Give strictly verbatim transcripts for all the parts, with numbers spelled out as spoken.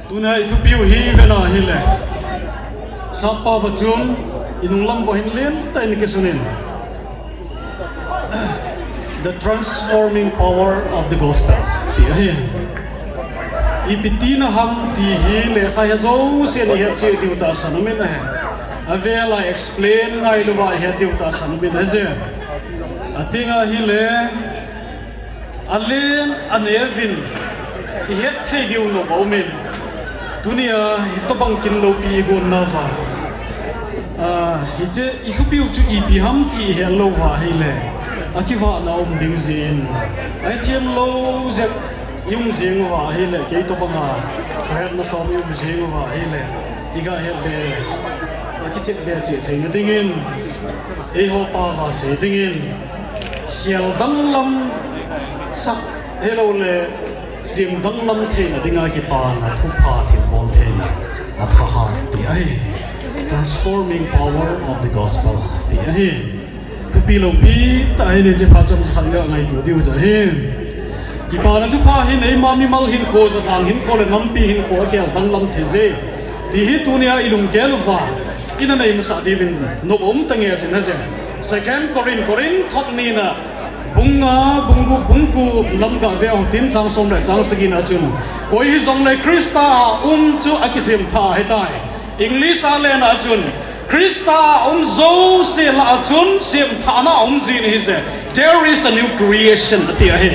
Tuna i thupiu hi vena hile, sap pau va chun i nunglam va hin lentah in kisunin, The Transforming Power of the Gospel ti ahi. Ipi tina ham ti hi lekha he jousen i het cheh diu tahsan umin ahi. Avela explain ngailuva i het diu tahsan umin ahi. Atinga hile, alen aneuvin i het thei diu nop aumin, tunia hitobang kin loupi i gonna uva, ah, hiche i thupiu chu ipi ham ti i het louva hile, akivahna um ding jeh in, ahi themlou jep i um jeng uva hile, kei tobanga khohetna lhom i um jeng uva hile, i ga het be, akichet be cheh theina dingin, eiho pao va sei dingin, khel danglam sak, hiloule sem danglam theina dinga kipana thupha thilbol theina athahat ti ahi. Transforming power of the gospel ti ahi. Thupi loupi tah ahi, hiche phat chomcha khat ga ngaito diu ahi. Kipana thupha hin eima mimal hinkho, jalhang hinkho le nampi hinkho akhel danglam thei je ti hi tunia i lunggel uva i na nei masat diuvin nop um tange jin ahi. Second Corinth, Corinth thot nina, bung nga, bung gup, bung ko lam ga ve uhitin, chang som le chang sagi na chun, koi hijongle Christa a um chu akisem thah ahitai. English a lena chun, Christa a um jouse lah a chun semthahna aum jin ahije. There is a new creation ati ahi.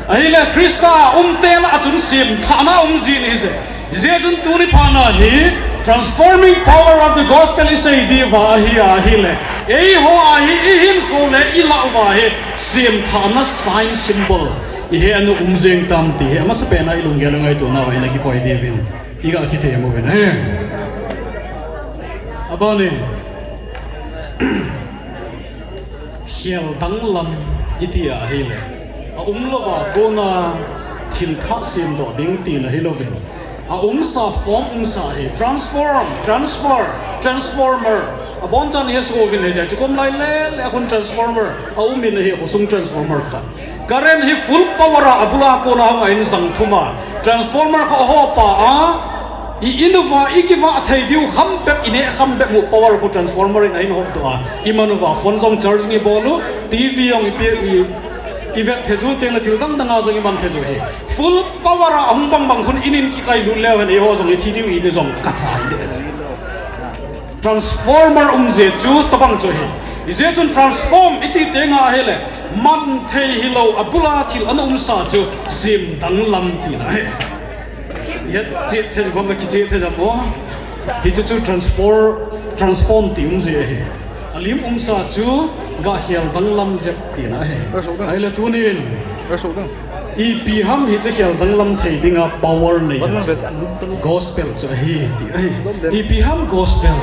Ahile Christa a umte lah a chun semthahna aum jin ahije. Hijeh chun tuni phatna hi transforming power of the gospel i sei diuva ahi ahile, eiho a hi i hinkho le i lah uva hi semthahna sign symbol i henu um jeng tam ti hi amasapen a i lunggel u ngaitona uva i na kikoi diuvin i ga kitem uvin ahi. Abanin, khel danglam iti ahile, aumlouva kona thil thah semdoh ding tina hilouvin, aumsa, form umsa hi transform, transfer, transformer. Abonchan hi asouvin ahije, chukom lai lele a khun transformer aumin ahi, khosung transformer khat. Current hi full power a abula kona hung a in jang thum a, transformer kho hopa a, i in uva i kivah thei diu kham bep, i neh kham bep u power khu transformer in ahin hotdoh a, i man uva phone jong charging i bol u, TV jong i pe, i, i vet thei ju, tengle thil dang dang a jong i man thei ju hi. Full power a ahung bang bang khun in in kikailut leu hen eiho jong i thi diu, i in jong kachai deh. Transformer um jeh chu tobang chu ahi. Hijeh chun transform iti tenga ahile, man thei hilou, abula thil ana umsa chu sem danglam tina ahi. Hetchet thei jam, kiche thei jam o. Hiche chu transform, transform ti um jeh ahi. Alim umsa chu ga khel danglam jep tina ahi. Ahile tunin, ipi ham hiche khel danglam thei dinga power nei, gospel chu ahi ti ahi. Ipi ham gospel?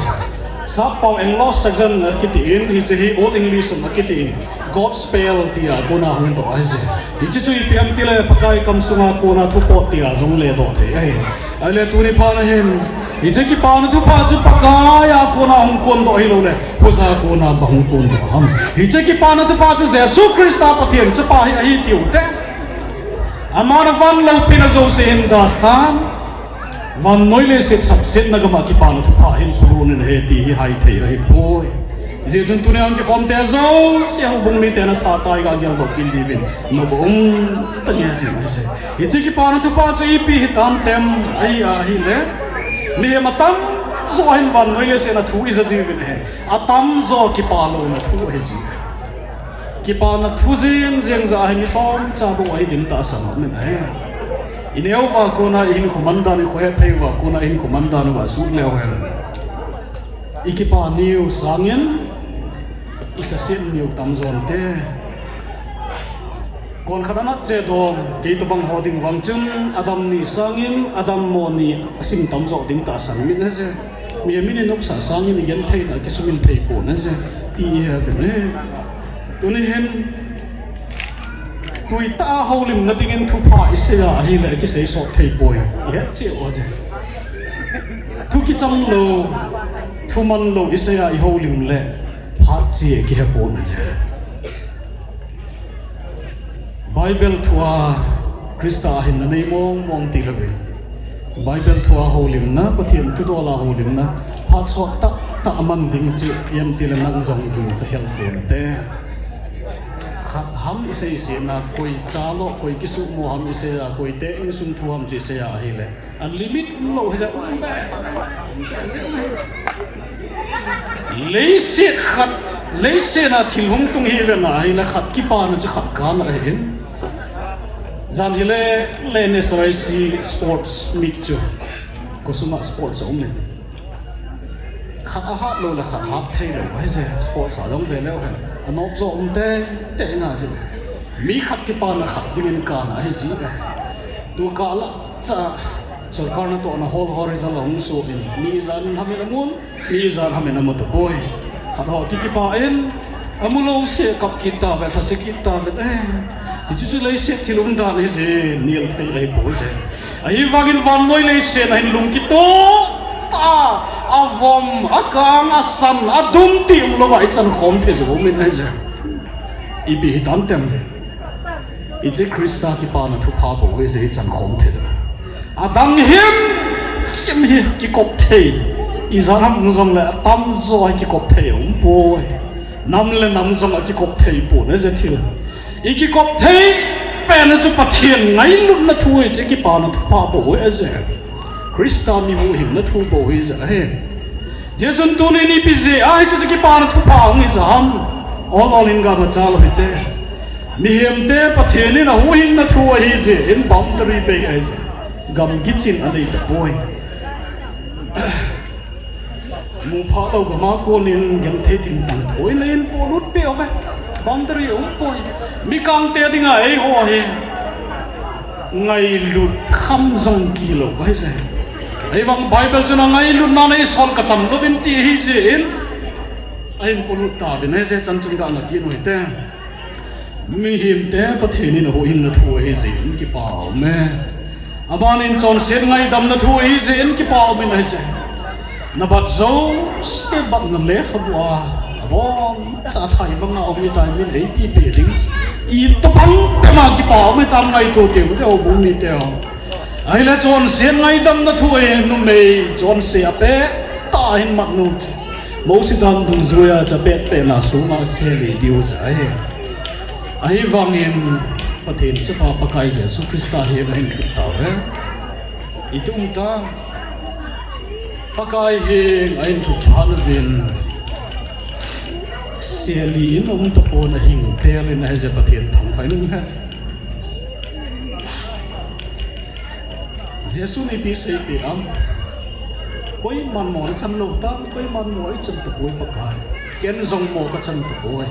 Sap pau Anglo-Saxon akitin, hiche hi Old English a kitin, Godspell tia kona hung doh ahije. Hiche chu ipi ham tile Pakai kamsunga kona thupot tia jong ledoh thei ahi. Ahile tuni phatna hin, hiche kipana thupha chu Pakai a kona hung kondoh hiloule, hoija kona ba hung kondoh ham? Hiche kipana thupha chu Jesu Christa Pathen chapa hi ahi tiu te. Aman van loupina jouse hin dalhan, vannoi leiset sapsetna gama kipana thupha hin pulun in ahi ti hi hai thei ahipoi. Hijeh chun tunia hung kikhomte jouse houbung miten atha tah a i ga geldoh kit diuvin nop um tange jin ahije. Hiche kipana thupha chu ipi hitam tem ahi ahile, mihem atamjo hin vannoi leiset a thu i ja jiuvin ahi. Atamjo kipalouna thu ahiji. Kipana thu jeng jeng ja ahi, mi lhomcha bou ahi ding tahsan umin ahi. I neo uva kona i hinkho man dan, i khohet thei uva kona i hinkho man dan uva sut leu hen, i kipa niu sangin i lhaset niu tamjon te. Konkhat anat cheh dong, kei tobang ho ding vang chun Adam ni sangin Adam mo ni asim tamjo ding tahsan umin ahije. Mihem in i nopsah sangin i gentheina kisumil thei pon ahije ti i he uvin ahi. Tuni hin, twi tah a houlimna dingin thupha i sei a ahile kisei sot thei poi, i het cheh u ahije. Thu kichang lou, thu man lou i sei a i houlim le phat cheh kihe pon ahije. Bible thua Christa a hinna nei mong mong tilouvin, Bible thua houlimna, Pathen thudol a houlimna, phat sot tah tah a man ding chu, ipi ti le nang jong ding cha hel ko na te. Khat ham i sei sei na, koi cha lo, koi kisuhmo ham i sei a, koi te insung thu ham chu i sei a ahile. A limit um lou hi ja um be, um be, um be, um be. Leiset khat, leiset a thil hung lhung hi ve na, hi na khat kipana chu khat kana ahin. Jan hile, le ne S R I C sports meet chu. Ko sunga sports a um in. Khat a hat lou le khat hat thei lou, hi je sports a jong ve leu hen. A nop jo um te, te na ji. Mi khat kipana khat dingin kana hi ji. Tu kah la cha, sorkar natohna hol hol result a hung so in. Mi jan ham in a mun, mi jan ham in a mu tapoi. Khat ho ti kipa in, a mu lou se kap kit ta ve, tha se kit ta ve, eh. Hichu chu leiset thil um dan hi je, nil thei ahi poi je. Ahivangin vannoi leiset a hin lung kito ta, a vom, a kang, a san, a dum ti um lou va i chan khom thei jo um in ahi je. Ipi hi tan tem. Hiche Christa kipana thupha bou hi je i chan khom thei jo. A dang him, him hi kikop thei. I jan ham jong le a tam jo hi kikop thei um poi. Nam le nam jong a kikop thei pon ahi je thil. I kikop thei pen chu Pathen ngailutna thu hi, hiche kipana thupha bou hi ahi je. Christa mi huhhingna thu bou hi ahi je. Hijeh chun tuni nipi jeh a hiche chu kipana thupha hung hi jam. Ol ol in gam a cha lou hite. Mihem te Pathen in a huhhingna thu ahi jeh in boundary bei ahi je. Gam gichin a nei tapoi. Mu pha lou gam a kon in genthei tin tang thoi le in polut pe uve. Boundary um poi. Mikang te dinga eiho hi ngailut kham jong kilou ahi je. Ahivang Bible chun a ngailutna nei sol ka cham lou vin ti ahi jeh in. A hin polut ta vin ahi je, chan chun ga na ki noi te. Mihem te Pathen in a huhhingna thu ahi jeh in kipa um e. Aban in chonset ngaidamna thu ahi jeh in kipa um in ahi je. Na bat jouse bat na lekhabu a, abon cha thai banga um i tai min ei ti pe ding. I to pang pe ma kipa um i tam ngaito te u te o bu mi te o. Ahile chonset ngaidamna thu ahi numei chonse a pe ta hin mat nu. Mosi dan dungjuia cha pet pet na sunga seli diu ja ahi. Ahivangin Pathen chapa Pakai Jesu Christa hi a hin thut tauve. I tum ta Pakai hi a hin thut phat uvin seli in um tapon a hing tel in ahi je Pathen thangvah in um hen. Jesu in ipi seipeh am? Koiman mo na chan lou tam, koiman mo i chan tapoi Pakai. Ken jong mo ka chan tapoi.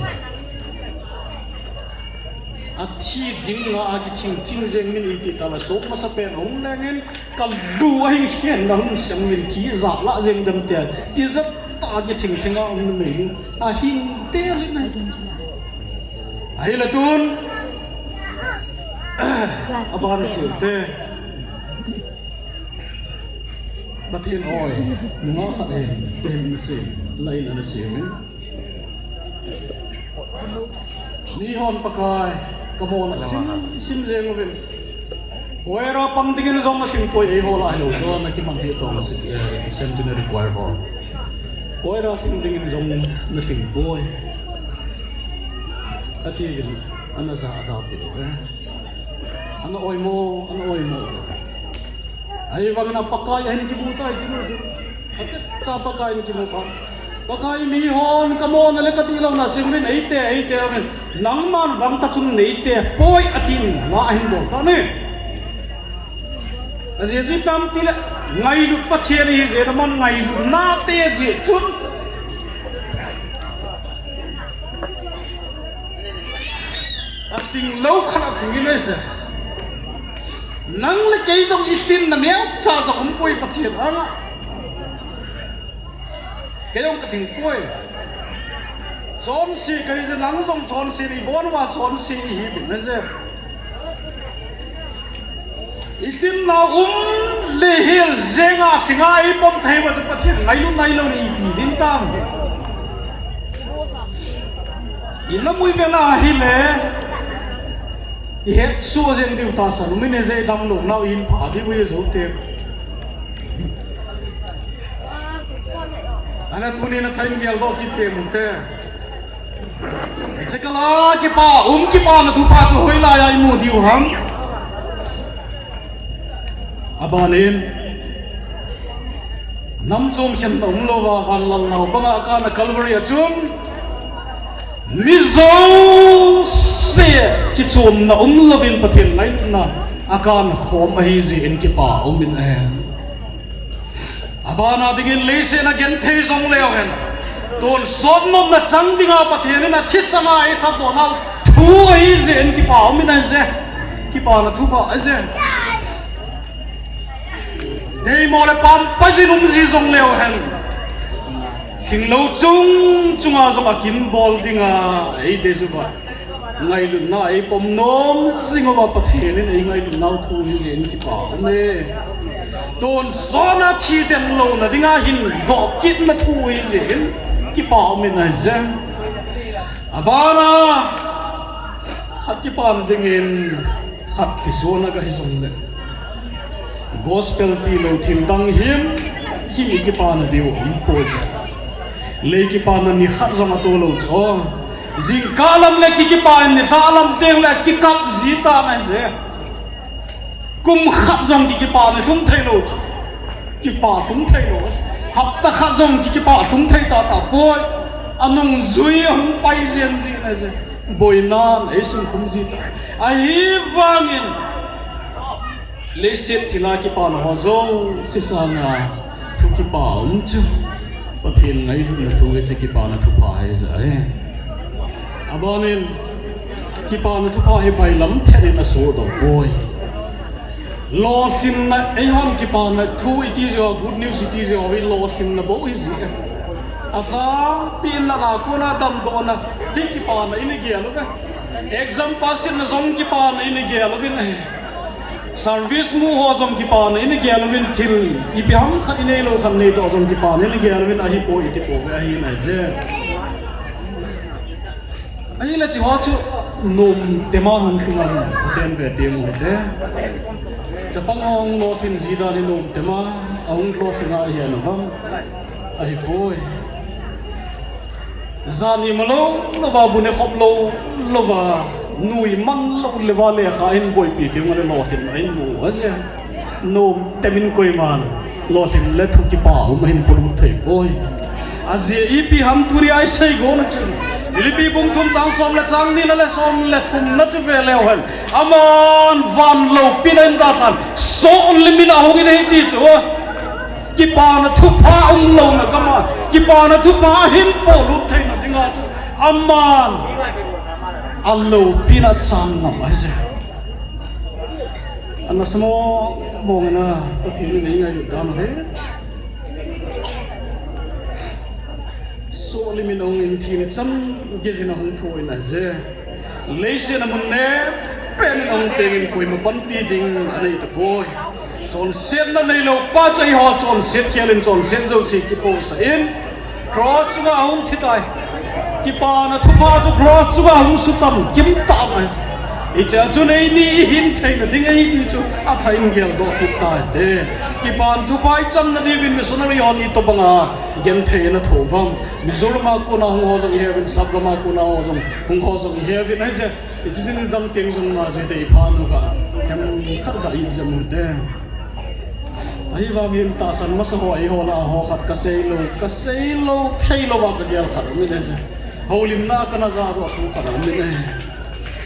A thi ding a kithing thing jeng min iti ta la sok masa pen hung lengin ka lu a hin khen na hung sem min thi ja la jeng dem te. Ti ja ta kithing thing a um na mei. A hing te li na. Ahile tun. Aban chil te. Pathen oi, nunga khat hin, tehin na sim, la in ana sim in. Ni hon Pakai, ka mo na sim, sim jeng uvin. Choir a pang dingin jong na sim poi, ei ho la hilou, jo na kiman hi to na sim, eh, Centenary Choir ho. Choir a sim dingin jong na sim poi. Ati vin, ana ja ada pi do, eh. Ana oimo, ana oimo. Ahivangin a Pakai a hin kimu tai chi mu. Ate cha Pakai a hin kimu pa. Pakai mi hon ka mo na le ka ti lou na sim vin eite, eite vin. Nangman vang ta chung neite poi atin la a hin bol ta ne. A jeh chu ipi ham ti le ngailut Pathen hi jeh na man ngailut na te jeh chun. A sing lou khat a sing in ahi se. Nang le kei jong i sin na miang cha jong um poi Pathen anga. Kei jong ka sing poi. Chonse kei je nang jong chonse ni bon wa chonse i hi bin na je. I sin na um le hel jenga singa i pom thei va chu Pathen ngailut nai lou ni ipi din tam. I lamui ve na hile. I het su jeng diu ta san, mi ne je dam lou nau in pha diu i zo te. Ana tunin a thain geldoh kit teng ute. Hiche kala kipa um, kipana thupha chu hoilai a imu diu ham? Abanin, nam chom khen na umlouva, vanlal nao banga akana Calvary a chun mi jouse kichomna umlouvin Pathen ngailutna akan khom ahi jeh in kipa umin ahi. Abana dingin leiset a genthei jongleu hen, tonsot nopna chang dinga Pathen in athisan a eisatdoh nau thu ahi jeh in kipa umin ahi je. Kipana thupha ahi je. Deimo le pampajin um ji jongleu hen, thinglou chung chunga jong akin bol dinga eidei uva, ngailutna eipom nom jing uva Pathen in eingailutnau thu ahi jeh in kipa ume. Tonsot a thi den louna dinga hin doh kitna thu ahi jeh in kipa umin ahi je. Abana, khat kipana dingin, khat thlisona kahi jongle, gospel tilou thil dang himhim i kipana diu umpoi je. Lei kipana ni khat jong atoh lou chu, o, jingkah lam le kikipa in nilhah lam tengle kikap ji tan ahi je. Kum khat jong kikipa ni lhung theilou chu, kipa lhung theilou. Hapta khat jong kikipa lhung thei tahtah poi. Anungjui ahung pai jenjin ahi je. Boinan eisung khum ji tai. Ahivangin leiset thila kipana ho jouse sanga thu kipa um chu Pathen ngailutna thu ahi, hiche kipana thupha ahi jeh ahi. Abanin, kipana thupha hi bailam thet in asohdoh poi. Lolhinna, eihon kipana thu iti jeh uva, good news iti jeh uva, lolhinna bou ahi jeh. Alhangpi in nana kona damdohna hi kipana in igel uve. Exam pass na jong kipana in igel uvin ahi. Service mu ho jong kipana in igel uvin, thil ipi ham khat ineilou khat neidoh jong kipana in igel uvin ahipoi iti pouve, ahi nai je. Ahile hiche ho chu nomtema hung lhung a, Pathen ve teng u hite. Chapang hung lolhin ji dan hi nomtema ahung lolhin a ahi a, avam? Ahipoi. Jani malou louva, bu ne khop lou louva, nui man lou louva lekha ahin boipi teng ule lolhinna ahin mu ahi je. Nomtemin koiman lolhin le thu kipa um ahin polut thei poi. Ajeh ipi ham tunia isei gona chun, Philippi bung thum chang som le chang ni na le som le thum na chu ve leu hen, aman van loupina ahin dalhan, sohlimin ahungin ahi ti chu. Kipana thupha umlouna gama, kipana thupha ahin polut theina dinga chu aman aloupina chan ngam ahi je. Ana sa mong mong in a, Pathen in eingailut dan ahi. Sohlimin ahungin thina chan geijin ahung thou in ahi je. Leiset a mun nepen in ahung pengin koima panpi ding anei tapoi. Chonsetna neilou pa chu eiho chonset khel in chonset jouse kipohsah in, cross chunga ahung thi tai. Kipana thupha chu cross chunga ahung suchamkim tan ahi. Hichea chun eini ihin theina ding ahi ti chu athain geldoh kit tau hite. Kipana thupha ichamna diuvin missionary hon itobanga genthei ana thou vang. Mizoram a kona hung ho jong iheuvin, Assam gam a kona ho jong hung ho jong iheuvin ahije. Hiche jing dang teng jong na jui te iphan uva, themkhat ga ijam u hite. Ahivangin tahsan masa ho eiho lah a ho khat kaseilou, kaseilou theilou a kagel khat aumin ahije. Houlimna kana jadoh thu khat aumin ahi.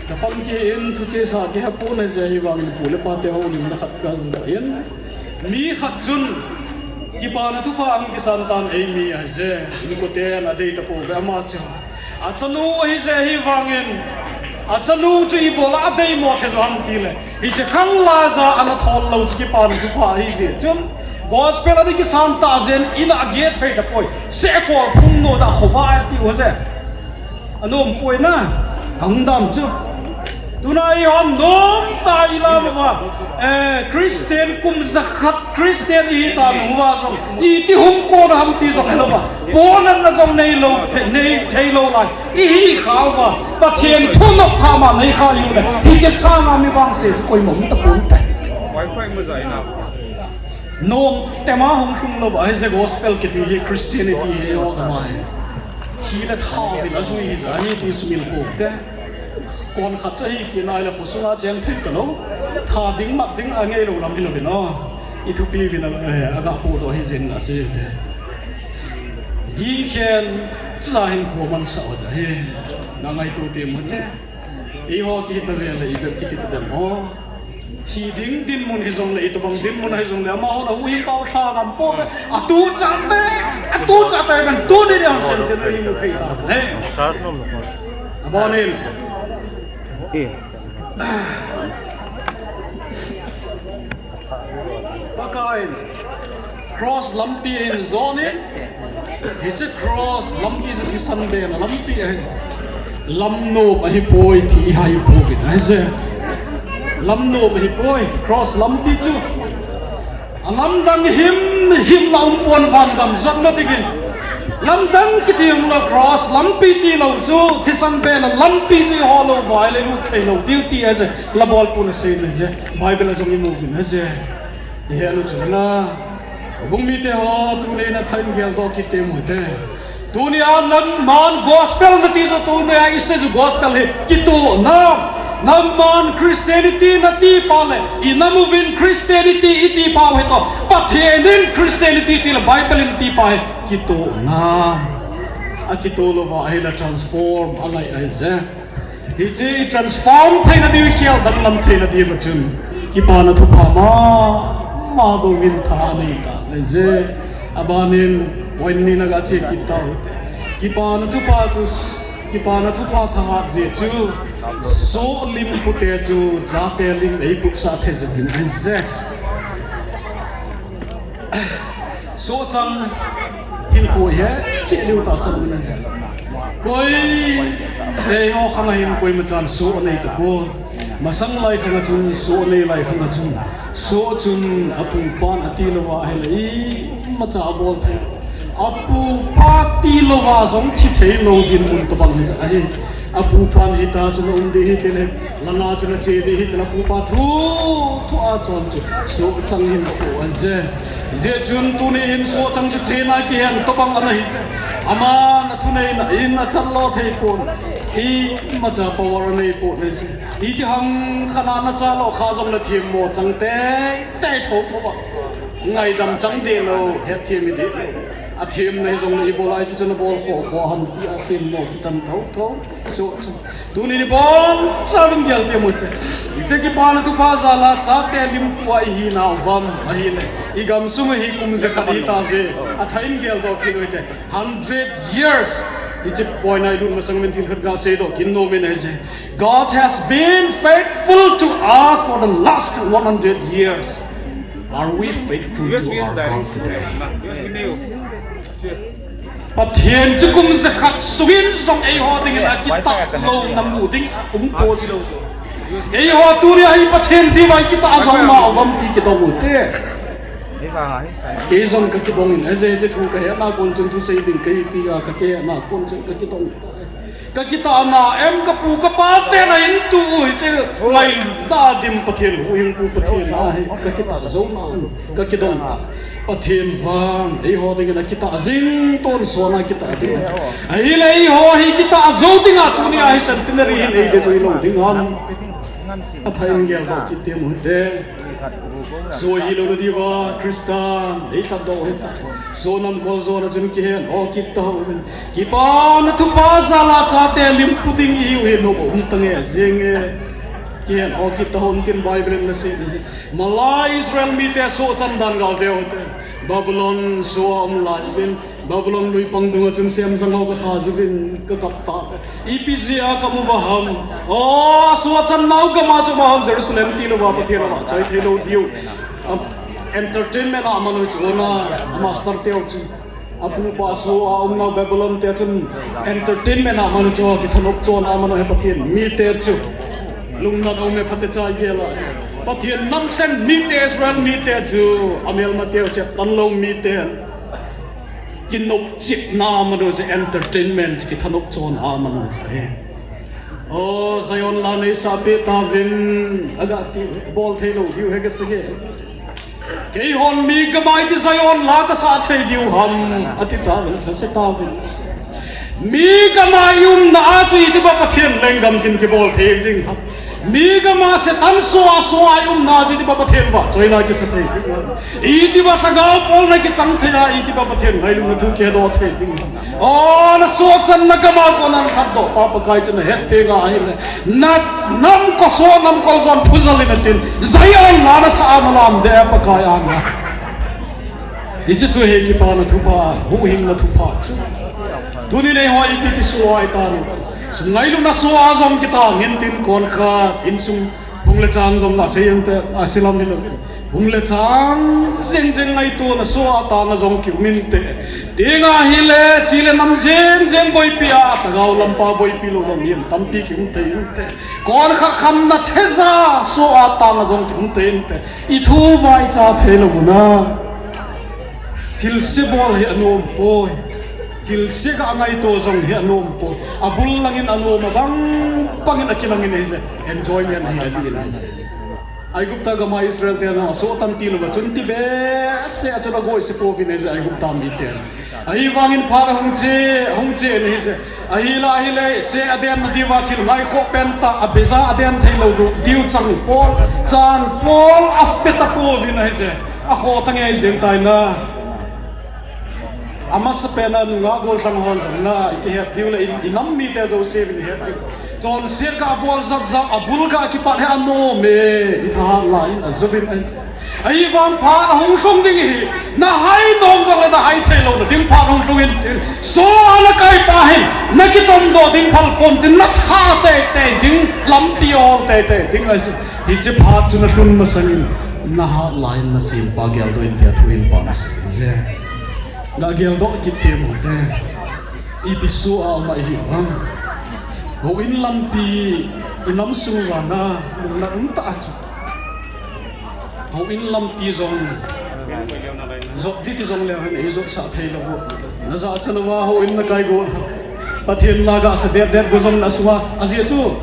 Chapang kihin thuchesa kihepon ahije, ahivangin pu le pate houlimna khat kadoh in. Mi khat chun kipana thupha ahung kisan tan eimi ahije. Inkoten adei tapouve ama chu. Achanu ahije, ahivangin achanu chu ibola adeimo thei jo ham tile, hiche khanglaija ana thol lou chu kipana thupha ahijeh chun, gospel ana kisan tah jeh in ina age thei tapoi. Sehkol phung noija khovah a atiu ahije. Anompoi na, ahung dam chu. Tuna eihon nomtah a ilam uva, eh, Christian kum jakhat Christian ihi ta nung uva jong, iti hung kon ham ti jong helouva, ponatna jong neilou thei, nei theilou lai ihi khauva, Pathen thunop thama nei kha iule, hiche sanga mi vangse chu koima um taponte. Nom tema hung lhung lou va, hiche gospel kiti hi Christianity hi eiho gam a hi thi le tha vin ajui hi ja hi ti sumil pou te. Kon khat chu hi kinai le khosunga cheng thei talou. Tha ding mat ding angai lou lam hilou vin o. I thupi vin a, eh, aga podoh hi jeng na sei te. Ging khen cha hin kho man sa o ja hi. Na ngaito temo te. Eiho kiti ta ve le, i bep kiti ta dem o. Thi ding dinmun hi jong le, itobang dinmun hi jong le, amaho la huhhing pao lha ngam pou ve. Atu chate, atu chate kan tuni dia sen te ni mu thei ta. He. Abonin. Pakaiyin cross lampi hin jonin, hiche cross lampi chu thisan bena lampi ahi. Lamnom ahipoi ti ihai pouvin ahi je. Lamnom ahipoi, cross lampi chu. Alamdang himhim la um pon vangam jotna dingin. Lamdang kiti umlou cross lampi tilou chu, thisan bena lampi chu iho lou va ahile lut thei lou diu ti ahi je. La bol pon asei le je, Bible a jong imu uvin ahi je. Ihe lu chu na. Bung mite ho, tuni na thain geldoh kit temo te. Tunia nangman gospel nati chu, tunia isei chu gospel hi kitohna. Nangman Christianity nati pa le, inam uvin Christianity iti pa u hi toh. Pathen in Christianity ti le Bible in ti pa hi kitohna. Akitoh lou va ahile transform angai ahi je. Hiche i transform theina diu, i khel danglam theina diu va chun kipana thupha mama bou in tha anei ta ahi je. Abanin point ni na ga che kit tau te. Kipana thupha chu, kipana thupha thahat jeh chu soh lim pute chu chate lim ei puksah thei jouvin ahi je. Sohchang hinkho hi cheh diu tahsan um ahi je. Koi, eiho khang a hin koima chan soh anei tapon. Masang lai khang a chun, soh anei lai khang a chun, soh chun apu pan ati lou va ahile imacha abol thei. Apu pa tilou va jong thi thei lou dinmun tobang hi ahi. Apu pan hita chun aum ding ahi tile, langa chun ache ding ahi tile, apu pa thu, thu a chon chu sohchang hinkho ahi je. Hijeh chun tuni hin sohchang chu chena kihen tobang ana hi je. Aman athuneina in achan lo thei pon. Imacha power anei pon ahi je. Iti hang khat a nacha lo kha jong le themmo chang teitei thotho a. Ngaidam chang deh lou, hetthem i deh lou. Athemna hi jong le ibol a, hiche chun abol khoh khoh ham ti a themmo kichan thotho. Sohchang. Tuni ni boncha vin gel temo te. Hiche kipana thupha jal a chate lim pu a ihinau vam ahile, i gamsung a hi kum jakhat ihi tauve. Athain geldoh kit u hite. Hundred years. Hiche point a ilut masang in thil khat ga seidoh kit nom in ahi je. God has been faithful to us for the last one hundred years. Are we faithful to our God today? Pathen chu kum jakhat sungin jong eiho dingin akitah louna mu ding a um poi. Eiho tunia hi Pathen ti va ikitah jou nau vam ti kidong u te. Kei jong kakidong in, ahi je, hiche thu kahetna kon chun thusei ding kahi tia kakihetna kon chun kakidong. Kakitahna em, kapu kapa ten ahin tu u hiche ngailutna dim Pathen huhhingpu Pathen a hi kakitah jouna in kakidong ta. Pathen vang eiho dingin akitah jing, tonsot a kitah ding. Ahile eiho hi kitah jou dinga tunia hi centenary hin eidei jou lou ding ham. Athain geldoh kit temo te. Soh hilou na diuva Christian eilhatdoh u hita. Soh namkol jona chun kihen o kit tauvin. Kipana thupha jal a chate lim pu ding ihiu hi nom um tange jenge. Kihen o kit tauvin tin Bible in asei. Malai Israel mite sohchan dan gaveu hite. Babylon soh a um lai uvin. Babylon luipang dunga chun semjang ho kakha jouvin kakap ta. Ipi jeh a kamu uva ham. O, sohchan nau gam a chu um a ham, Jerusalem tilouva Pathen avahchoi thei lou diu. A, entertainment a man u chu na, a master teu chu. Apupa soh a um nau Babylon te chun entertainment a man u chu, kithanop chon a man u hi Pathen mite chu. Lungnat a um e phatecha gel a. Pathen namsel mite, Israel mite chu, amelma teu chu, tanlou mite. Kinopchipna a man u chu, entertainment, kithanop chon a man u chu ahi. O, Zion la neisah peh tauvin, aga ti, bol thei lou diu ahi kasei e. Keihon mi gam a iti Zion la kasah thei diu ham, ati tauvin, lhase tauvin. Mi gam a i umna a chu iti ba Pathen lenggam kin kibol thei ding ham. Mi gam a Satan soh a, soh a i umna a chu iti ba Pathen vahchoina kisa thei ding ham. Iti ba lhagao bolna kichang thei a, iti ba Pathen ngailutna thu kihedoh thei ding ham. O, na soh chan na gam a kona na lhatdoh pa Pakai chu na het teng ahile, na nam kol soh, nam kol jon phujal in atin, Zion la nasah a na lam deh Pakai anga. Hiche chu hi kipana thupha, huhhingna thupha chu. Tuni nei ho ipi ipi soh a itan u. Sum ngailutna soh a jong kitang intin, kon khat, insung phung le chang jong la sei inte, a silam hilou. Phung le chang jeng jeng ngaitona soh a tang a jong kium inte. Teng ahile, chule nam jeng jeng boipi a, lhagao lam pa boipi lou jong mi tampi kium thei inte. Kon khat khamna theja soh a tang a jong kium thei inte. I thu va i cha thei lou u na. Thilse bol hi anom poi. Thilse ga ngaito jong hi anom poi. Abul langin anom, abang bangin akilang in ahije. Enjoyment hi ati in ahije. Aigupta gam a Israel te jong asoh tan tilou va chun ti behseh a chun agoi se pouvin ahije Aigupta mite. Ahivangin phat ahung che, ahung che in ahije. Ahila ahile, che aden na diuva thil ngaikhoh pen tah, abeija aden thei lou diu, diu chang pol, chang pol ape tapouvin ahije. Akhoh tangei jeng tai na. Amasapen a nungah gollhang hon jong na, i kihet diu le i, i nam mite jouse vin het diu. Chonset ga bol jap jap, abul ga kipat hi anom e, i thahat lai in ajouvin ahije. Ahivang phat ahung lhung ding hi, na hai nom jong le na hai thei lou na ding phat hung lhung in tin. Soh a na kaipa hin, na kitomdoh ding phal pon tin, na tha teitei ding, lampi ol teitei ding ahije. Hiche phat chu na lhun masang in, na hat lai in na sempa geldoh in tia thu in pa na sei je. Na geldoh kit temo te. Ipi soh a um ahi vang. Houin lampi, i nam sung uva na, lungna um tah a chu. Houin lampi jong, jot ding ti jong leu hen, ei jotsah thei lou u. Na jachat louva, houin na kai got. Pathen la gasa det det go jong na sunga, ajeh chu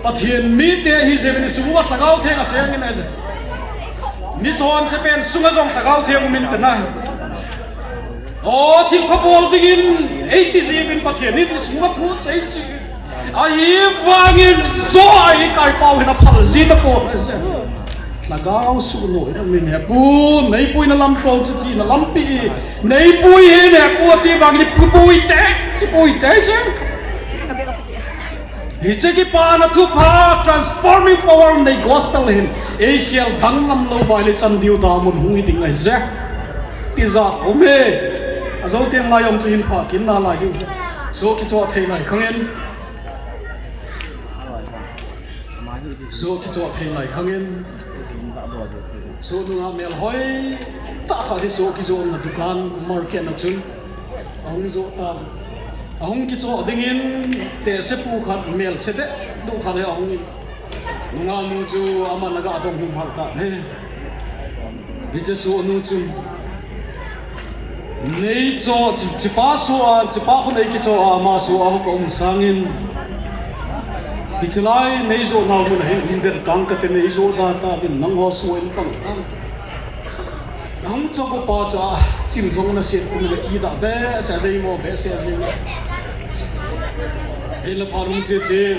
Pathen mite hi jeh in i sung uva Lhagao Theng acheng in ahije. Mi chonse pen sunga jong Lhagao Theng um inte na. O, thilpha bol dingin, eiti jiuvin Pathen in i sunga thu asei ji. Ahivangin joh a i kaipau hin aphal ji tapon. Lhagao suhnoh in amin hepu, neipui na lamlhou chu ti na lampi. Neipui hin hepu ati vangin i pui te, i pui te se. Hiche kipana thupha, transforming power nei gospel hin, ei khel danglam lou vai le chan diu damun hung hi ding ahije. Tijat um e. Ajo teng lai um chu hin pha kit nalai diu. Soh kichoh thei lai khang in. Soh kichoh thei lai khang in. Soh nunga mel hoi tah khat hi soh kijona dukan market na chun. Ahung joh ta. Ahung kichoh dingin, tehse pu khat, melse deh duh khat hi ahung in. Nungah nu chu aman aga dong hung hal ta ne. Hiche soh nu chun, nei choh, chi, chipa soh a, chipa khu nei kichoh a, ama soh a hung ka um sangin. Hichelai nei joh nau mun a hin um den tang kate, nei joh da tauvin, nangho soh in pang tang. Nahung choh pa chu achil jong naset kum le kidah behseh, adeimo behseh jing. Hinla phat hung che chen.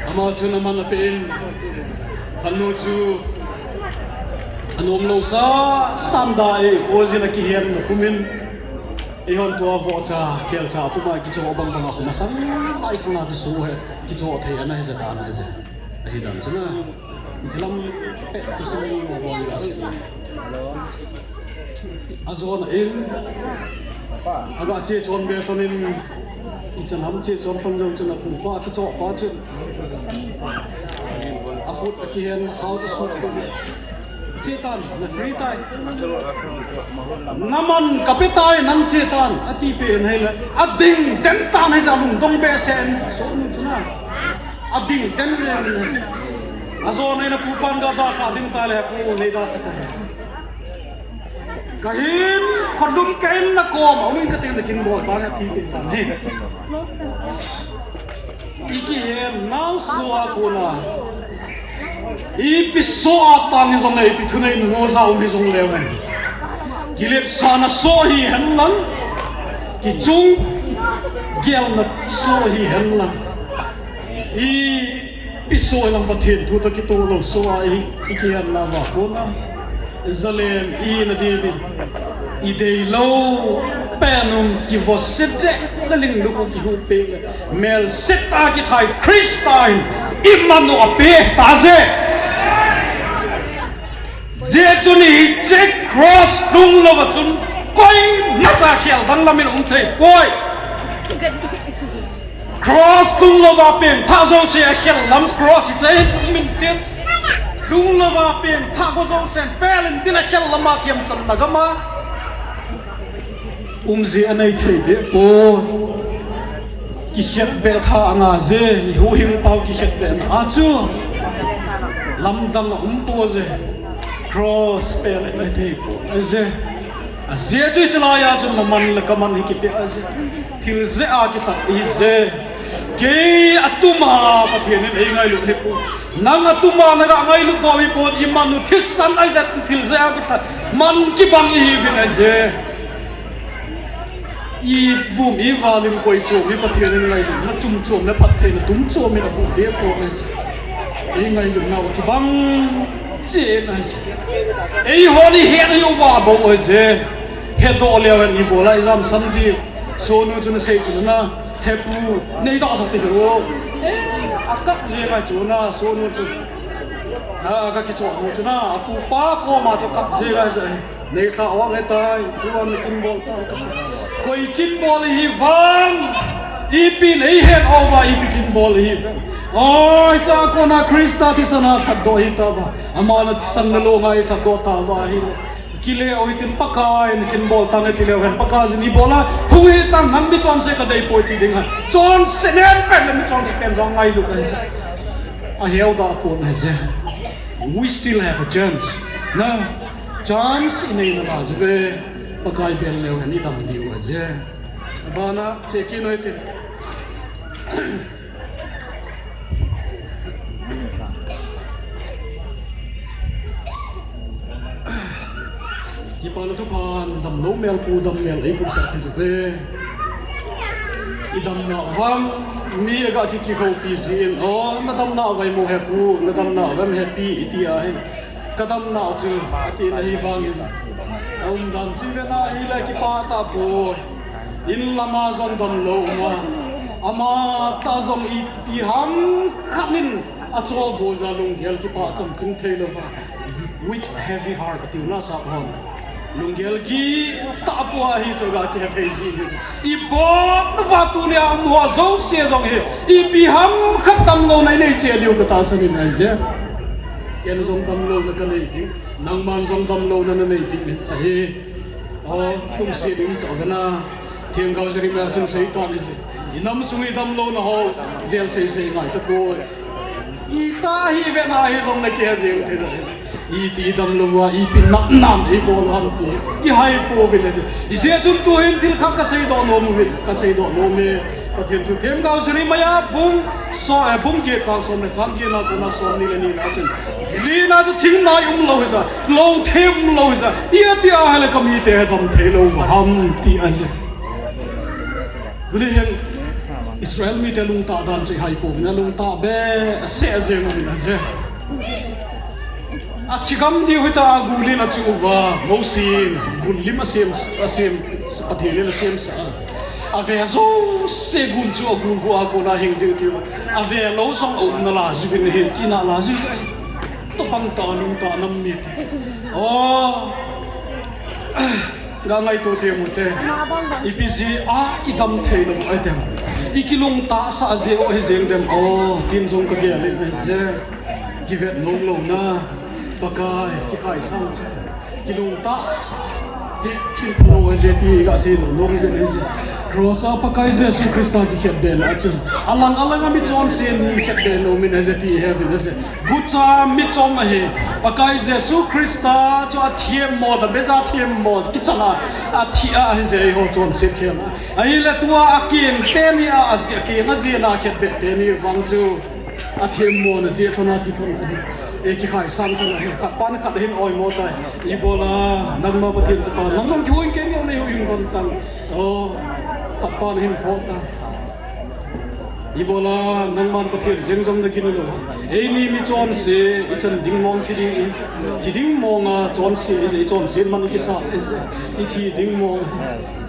Ama chun aman apen. Khat nu chu anom lou sa, sanda e, ojin akihen na kumin. Eihon tua vohcha, kelcha, puma kichoh bang bang a khu masang lai khang a chu soh hi kichoh thei ana hi jeh ta na hi jeh. Ahi dan chu na. Hiche lam pet chu sim mo mo bol a si. Ajona in. Aga che chon be lhon in. Ichan ham che chon lhon jong chun apupa kichoh pa chun. Akhut akihen khao chu sut ko. Che tan, na free tai. Naman kape tai, nang che tan. Ati pen ahile. Ading den tan ahijeh a lungdong behseh in. Soh nu chu na. Ading den jeng in. Ajona in apupan ga dasah ding tale, pu nei dasah ta. Kahin, kholum kahin na kom, aum in kati nakin bol tan ati pen tan ahi. I kihen nau soh a kona. Ipi so a tang hijongle, ipi thuneina noja um hijongle hen, kiletsahna so hihen lang, kichunggelna so hihen lang, ipi so hilang Pathen thu toh kitoh lou so a i, ikihen nauva kona jalen ihina diuvin, ideilou pen u kivose deh le lunglut u kihuh peh le, melsetah a kikhai Christa in iman u apeh taje. Hijeh chun hiche cross lhung louva chun koimacha khel danglam in um theipoi. Cross lhung louva pengthah jouse akhel lam cross hiche in um intin, lhung louva pengthah go jousen pel intin akhel lam a themchanna gam a umji anei thei dehpon. Kikhetbeh tha anga je, huhhingpau kikhetbehna a chu lamdang aumpoi je. Cross pel anei theipoi je. Ajeh chu hiche laiya chun naman le kaman hi kipeh ahi je. Thil jeh a kilhat ahi je. Kei atuma Pathen in eingailut ahipoi. Nang atuma naga ngailutdoh ahipon, iman u thisan ahi je, thil jeh a kilhat man kibang ihiuvin ahi je. Ivum ival in koi chom hi Pathen in ngailutna chom chom le phattheina tum chom in abuh dehpon ahi je. Eingailutnau kibang chen ahi je. Eihon ihet uva bou ahi je. Hedoh leu hen ibola ijamsan diu. Sonu chun asei chu na, hepu, neidalha tei ho. Akap jeng ahi chu na, sonu chu. Aga kichoh nu chu na, apupa koma chu akap jeng ahi je. Neilhah vang ahitai, tuan kin bol ta. Koi kin bol ihiuvem? Ipi neihet uva ipi kin bol ihiuvem? Oi, hichea kona Christa thisan a lhatdoh ahitauva, ama nathisan nalou ngai lhatdoh tauva ahile, kile u hitin, Pakai in kin bol tange tileu hen, Pakaiyin ibola hung hitang, nang michonse kadeipoi ti ding ahi. Chonse nen pen le michonse pen jong ngailut ahi je. Aheudah pon ahi je. We still have a chance. Na, chance inei nalai uve, Pakai bel leu hen idam diu ahi je. Abana chekit u hitin. Kipana thuphan, damlou mel pu, dam mel eipuisah thei uve. Idamnau vang mi aga kikihoupi jin, o, nadamnau uve mo hepu, nadamnau uvem hepi, iti ahi. Kadamnau chu, ati nahi vangin, aumdan chu ivet na hile kipah tapoi. In lama jong damlou uma, amatah jong ipi ham khat in acholboi jeh a lunggel kipah chamkim theilouva, with heavy heart atiu na sap hon. Lunggel kitah pua hichu aga kihethei jin ahi. Ibol uva tunia umho jouse jong hi ipi ham khat damlouna inei cheh diu katahsan in ahi je. Ken jong damlouna kanei ding, nangman jong damlouna nanei ding ahi. O, lungset ding toh vena. Themgao Jeremiah chun aseitan ahi je. Inam sung idamlouna ho vel seisei ngai tapoi. Ita hi vena hi jongle kihe jeng thei ahi. Iti idamlouva, ipi natnan eibol u ham ti ihai pouvin ahi je. Hijeh chun tuhin thil khat kaseidoh nom uvin, kaseidoh nom e. Pathen thu Themgao Jeremiah bung so, eh, bung get chang som le chang get na kona somni le ni na chun, Gilead a chu thingnai umlou hija, lou them umlou hija, iti ahile kamite hi damthei louva ham ti ahi je. Tuni hin Israel mite lungtah dan chu ihai pouvin, alungtah behseh jeng uvin ahi je. Athigam diu hita agul in achuh uva, Mosi in gul lim asem, asem, Pathen in asemsah a. Ave jouse gul chu agul gu a kona hing diu tiu. Ave lou jong aum nalai jiuvin ahi, tina alai jiu ahi. Tobang tah lungtah nam mite. O. Ga ngaito teng ute. Ipi jeh a idam thei lou u ahi dem. Ikilungtahsah jeh u ahi jeng dem. O, tin jong kagel in ahi je. Kivet nom louna. Pakai, kikhai sang che. Kilungtahsah. Hi thil phalou ahi je ti gasei nom nom in ahi je. Cross a Pakai Jesu Christa kikhetbehna chu, alang alang a michonse ni khetbeh nom in ahi je ti ihet in ahi je. Gucha michom ahi. Pakai Jesu Christa chu athemmo, abeija themmo, kichana athi a ahi je eiho chonset khel a. Ahile tua akeng teni a, akeng ajeh a khetbeh teni vang chu athemmona jeh lhon a thi lhon ahi. E kikhai sang sang hin, khat pan khat hin oimo tai. Ibola, nangma Pathen chapa, nang jong kihuhhing kei neo nei huhhing ban tan. O, khat pan hin pho tan. Ibola, nangman Pathen jeng jong na kin lou. Eini mi chonse, ichan ding mong thi ding, thi ding mong a chonse, i chonse man i kisa, i thi ding mong.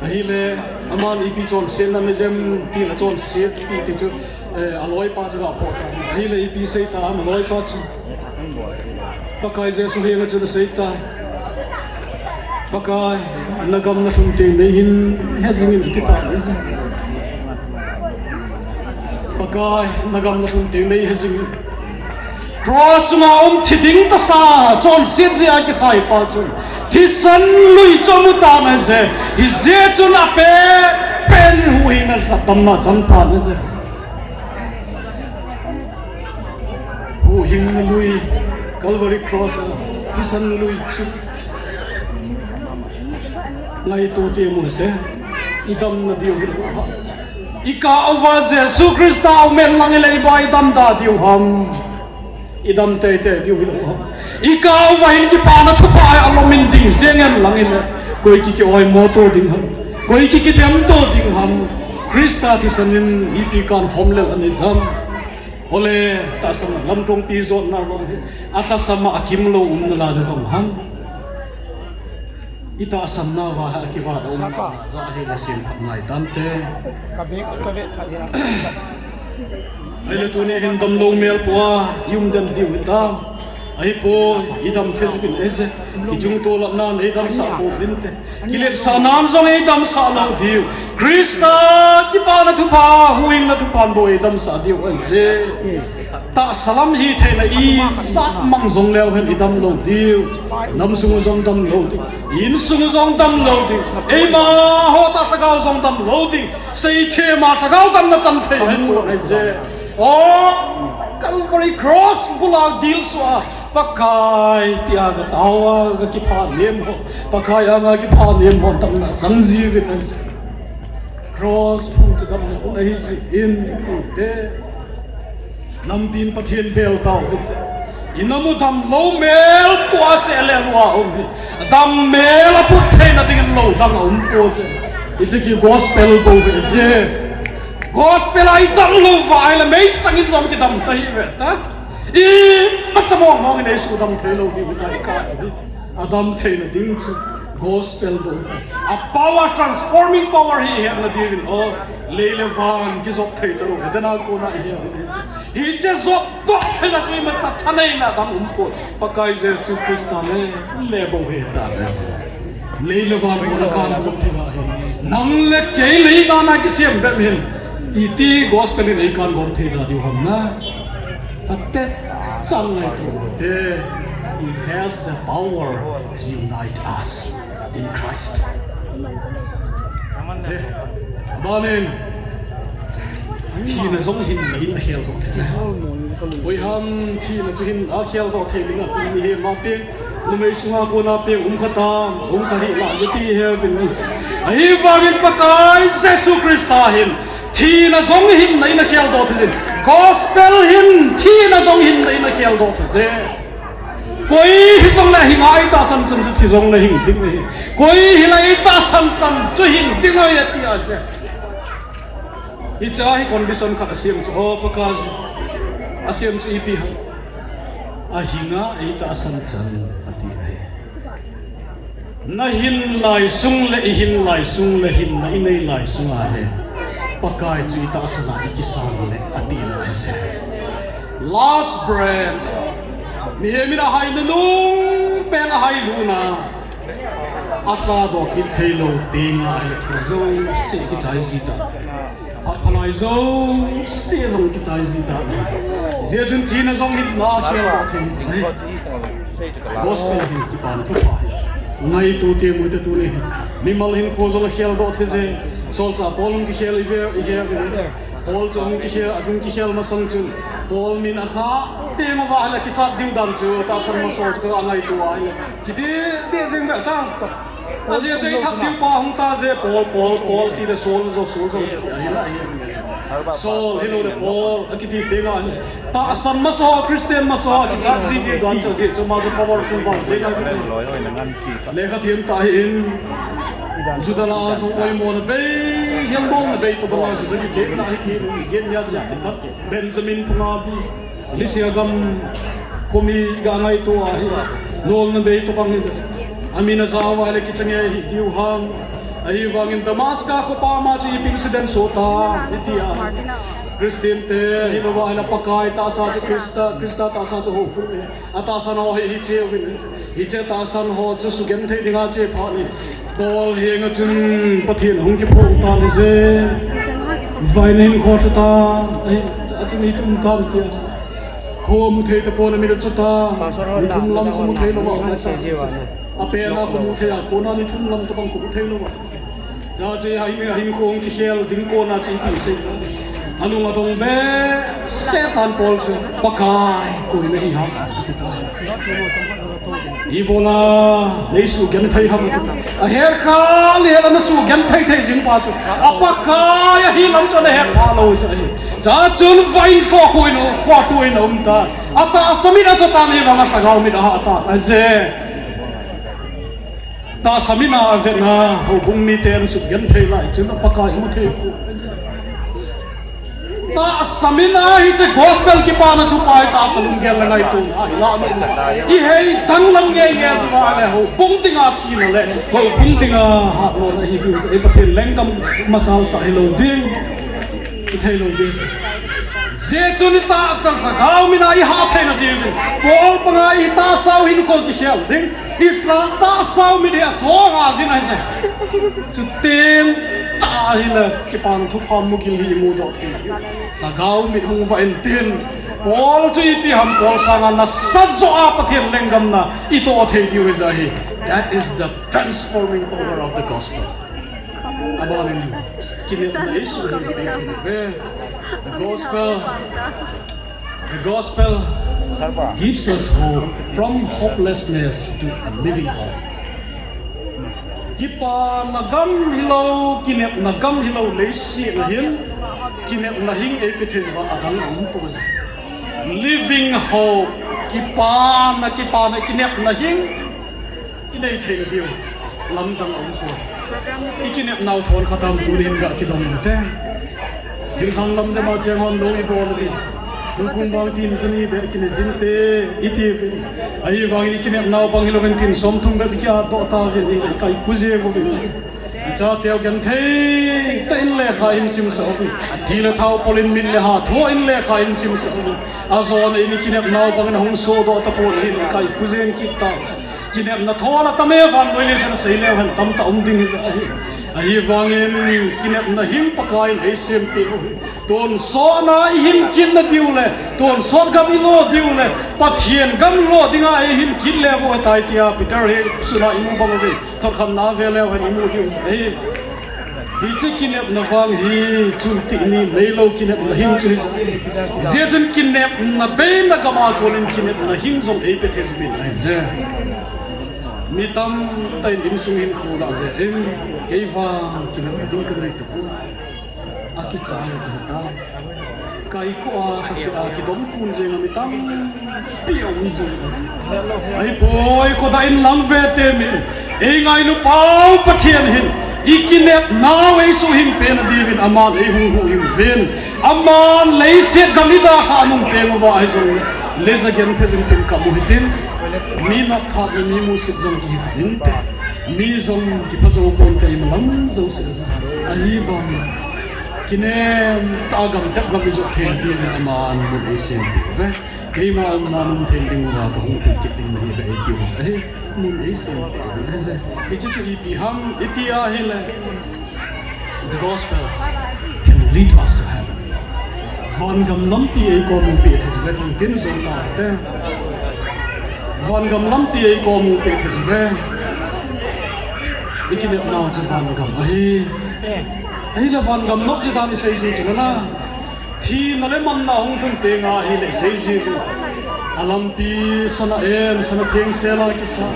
Ahile, aman ipi chonse na ne jem, ti na chonse, pi ti chu. Eh, aloipa chu ga pho tan. Ahile ipi sei ta, aloipa chu. Pakai Jesu henga chu na sei ta. Pakai, na gam na lhung teng nei hin he jingin ti ta. Pakai, na gam na lhung teng nei he jingin. Cross chunga um thi ding tasa, chonset jeh a kikhai pa chun. Thisan lui chu amu tan ahi je. Hijeh chun ape, pen huhhingna lhatamna chang tan ahi je. Huhhingna lui, Calvary Cross a, thisan lui chu. Ngaito te mu te, i damna diu hi lou ham. I kah uva Jesu Christa um en lang hile i boi dam da diu ham. I dam teitei diu hi lou ham. I kah uva hin kipana thupha a lom in ding jeng en lang hile. Koi ki ki oimo to ding ham. Koi ki ki dem to ding ham. Christa thisan in ipi kan khom lel ani jam. Ole, tahsan lamtong pi jotna vang hi, a lhasam a kimlou umna la ja jong ham. I tahsanna va ha kivat a umna ja hi la sim phat nai tante. Ka bek, ka bek phat ya. Ahile tuni hin damlou mel pua, i um den diu hi ta. Ahipoi, i dam thei jingin ahi je. Kichung to lam nan, ei damsah pouvin te. Kiletsah nan jong ei damsah lou diu. Christa kipana thupha, huhhingna thuphan bou ei damsah diu ahi je. Tahsa lam hitheina ijat mang jong leu hen i damlou diu. Nam sung u jong damlou ding. Insung u jong damlou ding. Eima ho tah lhagao jong damlou ding. Seithem a lhagao damna chan thei ahi pon ahi je. O, Calvary Cross bula dilsu a, Pakai tia ga tao a, ga kipha nem ho. Pakai anga kipha nem ho, damna chang jiuvin ahi je. Cross phong chu damna ho ahi jin ti te. Nampin Pathen bel tao hite. I nam u damlou mel pua che le lua um hi. Dam mel a put theina dingin lou dang a um po che. Hiche ki gospel bou ve je. Gospel a i damlou va ahile meichang in jong kidam ta hi ve ta. Imacha mong mong in ei sudam thei lou ding u ta i kah u hi. A dam theina ding chu gospel bou. A power, transforming power hi i hetna diuvin o. Lei le van kijop thei talou. Hetna kona i he u hi. Hiche jop doh theina chu imacha thaneina dang um poi. Pakai Jesu Christa le, le bou hi ta le je. Lei le van bou le kan bou thei la hi. Nang le kei le i nana kisem bep hin. Iti gospel in ei kan bou thei ta diu ham na. Ate chang ngai tu te. It has the power to unite us in Christ. Je, abanin, thina jong hinna in akhel doh thei je. Koi ham thina chu hinna akhel doh thei ding a, mi hi ma peng, numei sunga kona peng um kha ta, um kha hi la, je ti he vin. Ahivangin Pakai Jesu Christa hin, thina jong hinna in akhel doh thei jin. Gospel hin, thina jong hinna in akhel doh thei je. Koi hi jong le hinga i tahsan chan chu thi jong le hing ding ahi. Koi hi le i tahsan chan chu hing ding ahi ati ahi je. Hiche hi condition khat asem chu, o Pakai, asem chu ipi ham. Ahinga i tahsan chan ati ahi. Na hin lai sung le i hin lai sung le hinna i nei lai sunga hi Pakai chu i tahsan a i kisang le ati na ahi je. Last breath. Mihem in ahai nunung pen ahai luna. Asadoh kit thei lou teng ahile thil jouse kichai ji ta. Phat phalai jouse jong kichai ji ta. Hijeh chun thina jong hinna akhel doh thei ji ahi. Gospel hin kipana thupha hi. Ngaito te mu te tuni hin. Mimal hinkho jong akhel doh thei je. Solchah Paul hung kikhel i ve, i he ve. Paul chu hung kikhel, ahung kikhel masang chun. Paul min alha teng uva ahile kichat ding dan chu tahsan masa chu ka ngaito a ahile. Kiti, ti jing ve ta. Ajeh chu i thak diu pa hung ta je, Paul, Paul, Paul ti le Saul jo, Saul jo. Saul, hilou le Paul, akiti teng ahi. Tahsan masa ho, Christian masa ho, kichat ji diu dan chu ajeh chu ama chu power chu vang jeng ahi. Lekha thiam tah ahin, Juda lah a jong oimo na bei, hiang bol na bei tobang a Juda kichehna hi kigen nia chu kitah. Benjamin phunga bi. Cilicia gam khomi ga ngaito ahi. Nolna bei tobang hi. Amin ajao a le kichang e hi diu ham. Ahivangin Damascus khopi a ama chu ipi incident soh ta, iti a. Christian te, hilou va ahile Pakai tahsa chu Christa, Christa tahsa chu houbung e. Atahsan ho hi, hiche uvin. Hiche tahsan ho chu sugenthei dinga che phat in. Paul henga chun Pathen hung kiphong tan ahije. Vaina hin kho ta. Ahi, achun itum tan tia. Kho mu thei tapon, amit acho ta. Ni thum lam kho mu thei lou a. Apena kho mu thei a, kona ni thum lam tobang kho mu thei lou a. Chuche a hin, a hin kho hung kikhel ding kona chu ipi sei ta. Alung adong behseh tan Paul chu, Pakai, koi nahi ham, ati ta. Ibola neisugenthei ham, ati ta. Ahet kha le ana sugenthei thei jing pa chu, a Pakai ahi lam chu ana het pha lou jeh ahi. Chuchun vain kho khuin, kho khuin um ta. Atahsa mit acho tan, ahivanga lhagao mit aha tan. Aje. Tahsa min a avetna, houbung miten sugenthei lai chun a Pakai imu thei poi. Tahsa min a hiche gospel kipana thupha hi tahsa lunggel le ngaito a ilah nom. Ihei danglam ngeingei jeh a le houbung dinga thina le houbung dinga hatna ahi diu jeh a Pathen lenggam machal sah hilou ding. Ithei lou ding ahi. Jeh chun itahsa lhagao mit a iha theina diuvin, Paul banga itahsa u hinkho kikhel ding, itahsa u mit hi achonga jin ahi je. Chuteng tah ahile kipana thupha mugil hi imudoh thei ding. Lhagao mit hung vah intin, Paul chu ipi ham, Paul sanga nasat joh a Pathen lenggam na itoh thei diu ahi je ahi. That is the transforming power of the gospel. Abanin, kinepna Jesu hin pe thei ve. The gospel, the gospel gives us hope from hopelessness to a living hope. Kipana gam hilou, kinepna gam hilou, leiset a hin kinepna hing eipe thei uva adang aumpoi. Living hope, kipana, kipana, kinepna hing. Inei thei diu lamdang aumpoi. Ikinepnau thon khat ham tunin ga kidong nate. Thinglhang lam jema cheng hon lou ibol uvin. Tukum vang tin jani beh kine jinte iti uvin. Ahivangin ikinepnau bang hilouvin tin somthum beh kia doh tauvin, ikai kujeng uvin. Ichateu genthei tah in lekha in simsah uvin. Thi le thao polin mit le ha thoh in lekha in simsah uvin. Ajona in ikinepnau bangin ahung sodoh tapon ahin, ikai kujeng kit tau. Kinepna thon atam e, vannoi leiset a seileu hen tamtah um ding hija ahi. Ahivangin kinepna hing Pakaiyin eisempeh u hi. Tonsotna ihin kitna diu le, tonsot gam ilo diu le, Pathen gam lo dinga eihin kit leu hen tai tia Peter hi suna imu bang uvin, thotkham na ve leu hen imu diu ahi. Hiche kinepna vang hi chun tini neilou kinepna hing chu hija. Hijeh chun kinepna beina gam a konin kinepna hing jong eipe thei jipin ahije. Mi tamtah in insung hinkho ga ve in, kei vang kinepna ding kanei tapoi. Akichai kahitai. Kaikoh a, khase a, kidom kun jenga mi tampi aum jing ahi. Ahipoi, khodah in lang ve temin, eingailu pau Pathen hin ikinepnau eisuhhin pena diuvin aman eihung huhhing uvin. Aman leiset gam idalhah nung teng uva hijongle, leija genthei jong hitin kamu hitin. Mi natthahna, mi musit jong kihi kha inte. Mi jong kipha jou ponte, imalam jouse jong. Ahivangin kinem tah a gamtep gam ijot theina diuvin aman mun eisempeh uve. Keima umna nung thei dinguva kahung kit ding nahiuve eitiu ahi. Mun eisempeh uve. Hiche chu ipi ham iti ahile, the gospel can lead us to heaven. Vangam lampi eikommu peh thei uve tin tin jong tate. Vangam lampi eikommu peh thei uve. Ikinepnau chu vangam ahi. Ahile vangam nop ji dan isei ji chu nana. Thina le manna hung lhun tenga ahile isei ji u. Alampi sana en, sana thengsel a kisa.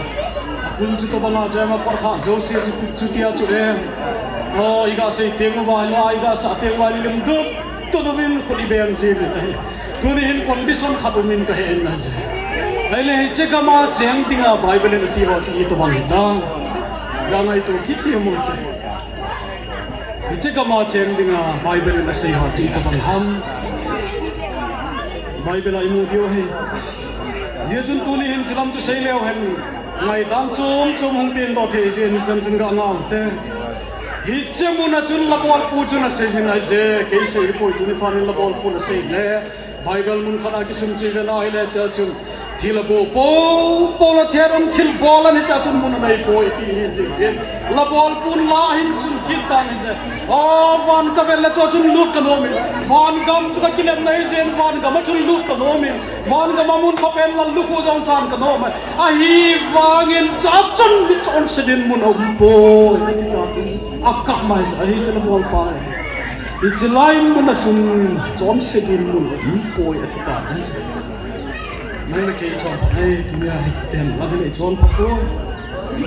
Kul chu tobanga chu ema kot kha jouse chu, chu, chutia chu e. O, iga sei teng uva, la iga sa teng uva, lim dup, tu duvin khut i beng jiuvin ahi. Tuni hin condition khat umin kahe in ahi. Ahile hiche gama cheng dinga Bible in ati ho chu itobang hita. Ga ngaito kit temo te. Hiche gama cheng dinga Bible in asei ho chu itobang ham. Bible a imu diu ahi. Jesun tuni hin chulam chu sei leu hen. Ngaidam chom chom hung peng doh thei jeh in chan chun ga ngau te. Hiche muna chun labolpu chun asei jin ahi je, kei sei hipoi, tuni phat in labolpun asei le. Bible mun khat a kisum chu ive na hile cha chun thil abol po po la thei dong thil bol ani cha chun mun anei poi ti hi jing hin. Labolpun la hin sun kit tan ahi je. O, van kavel le chu chun lut kanom in. Van gam chu kakinem na ahi jeh in van gam a chun lut kanom in. Van gam a mun phapen lallukhuh jong chan kanom e. Ahivangin chachun mi chonse dinmun aum poi, ati tan. Akap mai jeh ahi, hiche labolpa hi. Hiche lai mun a chun chonse dinmun aum poi, ati tan. Nang le kei ichonpha e, tunia hi kiten lam le ichonpha poi.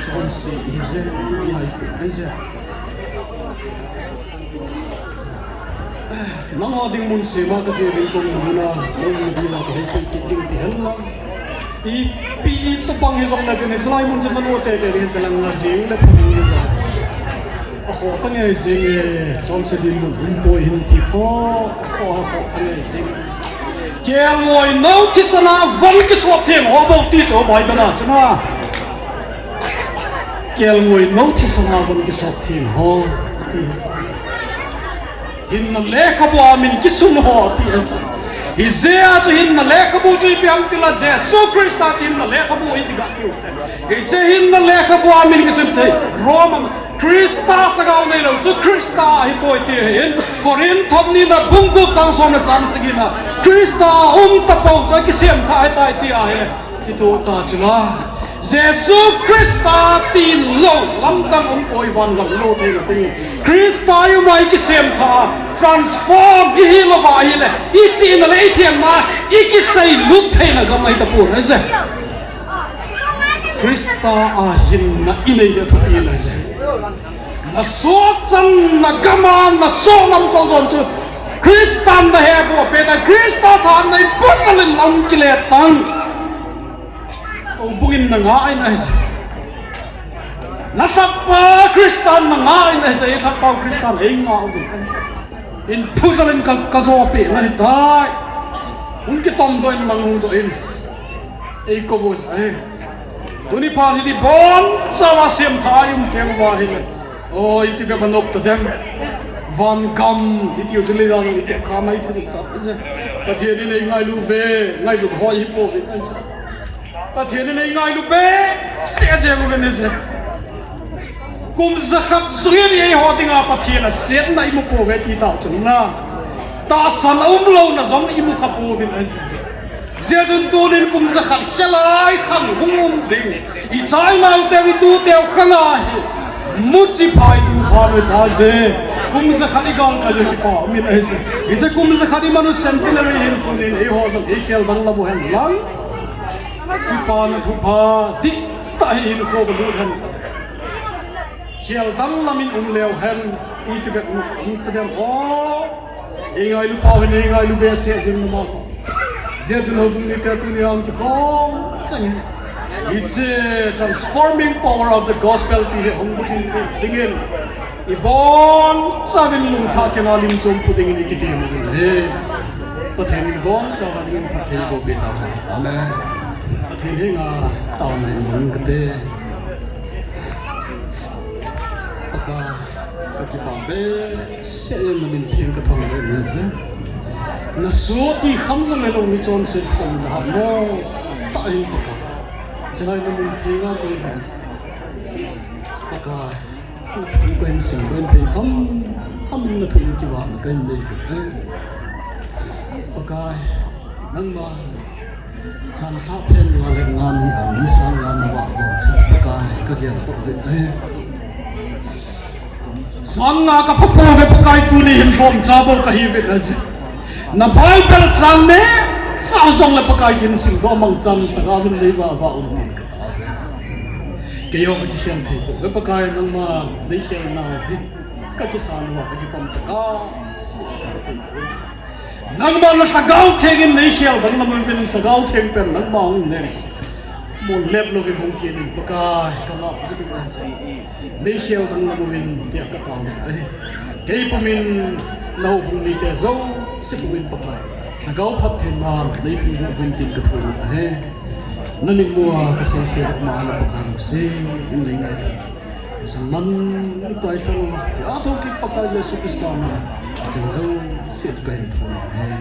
Chonse ihi je, ihi poi je. Nangho ding mun sema kache ding kong na muna, nangho ding la kahung kong kit ding ti hen lang. Ipi itobang hijongle chun hiche lai mun chun nalo tete ding hen te lang na jing le pha ding ahi ja. Akhoh tange jing e, chonse dinmun um poi hin ti kho, akhoh, akhoh tange jing. Kelngoi nou thisan a von kisot theng ho bou ti chu Bible a chun a. Kelngoi nou thisan a von kisot theng ho, ati. Hinna lekhabu a min kisun ho, ati ahi. Hijeh a chu hinna lekhabu chu ipi ham tile Jesu Christa chu hinna lekhabu ahi ti ga tiu te. Hiche hinna lekhabu a min kisun thei. Roma Christa sagao neilou chu Christa ahipoi ti ahin. Corinth thot nina bung gup chang som le chang sagi na Christa um tapou chu kisem tha ahitai ti ahile. Kitoh ta chula. Jesu Christa tilou lamdang umpoi, van gam lo theina dingin. Christa ium a ikisem tha, transform ihi louva ahile, ichihna le ithenna, ikiseilut theina gam ahi tapon ahi je. Christa a hinna inei ding thupi ahi je. Nasoh chan nagam a nasoh lamkol jon chu Christan nahe bou pet a, Christa thahatna ipuijal in lang kile tan. Houbung in nangah in ahi je. Nalhahpa Christan nangah in ahi je, ilhahpau Christan eingah uvin. Inpuijal in ka, kajo peh nahitai. Hung kitom doh in, lang hung doh in. Eikou u ahi. Tuni phat hi ibonchauva semtha a i um teng uva ahile. O, iti bep a nop tadem. Van gam, itiu chu leija jong itep kha mai thei ta. Pathen in eingailu uve, ngailut hoi hipouvin ahi je. Pathen in eingailu behseh jeng uvin ahi je. Kum jakhat sungin eiho dinga Pathen asetna imu pouve ti tah chun na. Tahsan aumlouna jong imu kha pouvin ahi je. Hijeh chun tunin kum jakhat khelai khan hung um ding. Icha inau teu itu teu khanga hi. Muchi phai tu pha le ta je. Kum jakhat igalkai u kipa umin ahi je. Hiche kum jakhat i manu centenary hin tunin eiho jong eikhel dang lam u hen lang. Kipana thupha dihtah hi hinkho va lut hen. Khel dang lam in um leu hen. Iti bep um tadem o. Eingailu pau hin eingailu behseh jeng numa ko. Hijeh chun houbung mite tunia hung kikhom chang in. Hiche transforming power of the gospel ti hi hung bulhin thei dingin. Ibonchauvin lungthah kenga lim chompu dingin ikiti uvin ahi. Pathen in ibonchauva dingin phatthei eiboh peh tauhen. Amen. Pathen henga taona in mangin kate. Pakai, kakipah behseh e, namin theng kathangvah in ahi je. Nasoh ti kham jong hilou, mi chonset chan da mo. Tah in Pakai. Chulai namin theng a koi hen. Pakai, nathu kahin sim, kahin thei kham kham in nathu in kivahna kahin nei e. Pakai, nangma Jan lha phen nga le nga ni a mi sang nga na vah uva chu Pakai kagel toh uvin ahi. Sang nga kapha pouve Pakai, tuni hin lhomcha bou kahiuvin ahi. Na Bible chang neocha jong le Pakai kin simdoh mangchan sanga uvin nei vah vah un tin kata uve. Kei jong kakikhel thei pouve Pakai, nangma neikhel nau hi kakisan uva kakipah tah a. Nangma na Lhagao Theng in neikhel danglam uvin, Lhagao Theng pen nangma hung leng, mo lep louvin hung kit in Pakai, kama jukun sa. Neikhel danglam uvin tia katao ahi. Kei pumin, nahoubung mite jouse pumin Pakai, Lhagao phatthei man neiphung uvin tin kathum ahi. Namin mua kasei khel ma na Pakai jouse in neingaito. Kasang man tai sang ma. Athoh kit Pakai Jesu Christa min. Cheng jouse kahin thum ahi.